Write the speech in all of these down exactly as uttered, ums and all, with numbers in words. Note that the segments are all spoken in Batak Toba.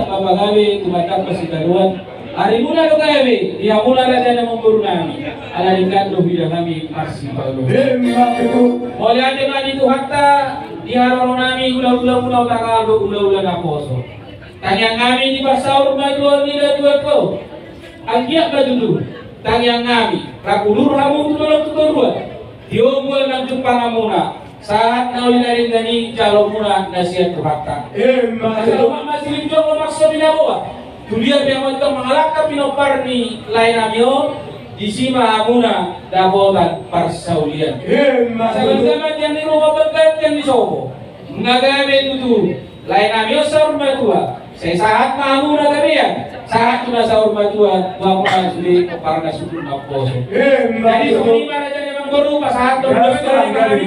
Bapa gabe tu mandapot sitadoan. Arimuna do gabe di hamuna raja ni amangboru nami. Ala denggan do huida hami marsipaoloan. Emma tutu. Mauliate ma di Tuhanta, di haroro nami, hula-hula muna, uta kal do hula-hula naposo. Tangiang nami di parsaur matua ni natuatua. Anggiat ma tutu tangiang nami rap ulur hamu tu dolok tu toruan. Tio bulan nang jumpang hamuna, sahat na uli na denggan i jalo muna na sian Tuhanta. Emma tutu. Sahat ma silinjong, maksud ni na boa. Tudia pe hamu antong mangalangka pinompar ni lae nami on, disi ma hamuna dapotan parsaulian. Emma tutu. Sahat ma sian ni ruma bangkatian ni sopo. Nga gabe tutu. Lae nami on saur matua, sai sahat ma hamuna gabean, sahat tu na saur matua, tu hamuna sude pomparan na sungkun naposo. Emma tutu. Jadi songon i ma raja ni amangboru, pasahat do. Gabe, gabe.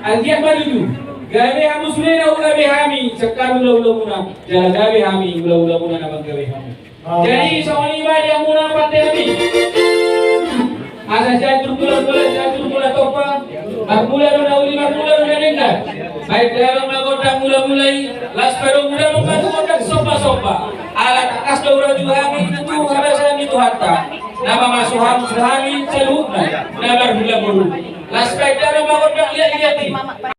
Anggiat ma tutu gabe hamu sude na gabe hami, sian hami hula-hula muna, jala gabe hami hula-hula muna na manggabe hamu. Jadi songon i ma di hamuna pande nami. Asa sian turpuk mula, sian turpuk mula tompa. Marmula do na uli, marmula do na denggan. Baen damang ma gondang mula-mula i. Las padomu damang ma tu gondang somba-somba. Ala tangkas do hurajumi hami tu habasaon ni Tuhanta, na mamasu hami tu hami saluhutna na marhula boru. Las baen damang ma gondang liat-liat i.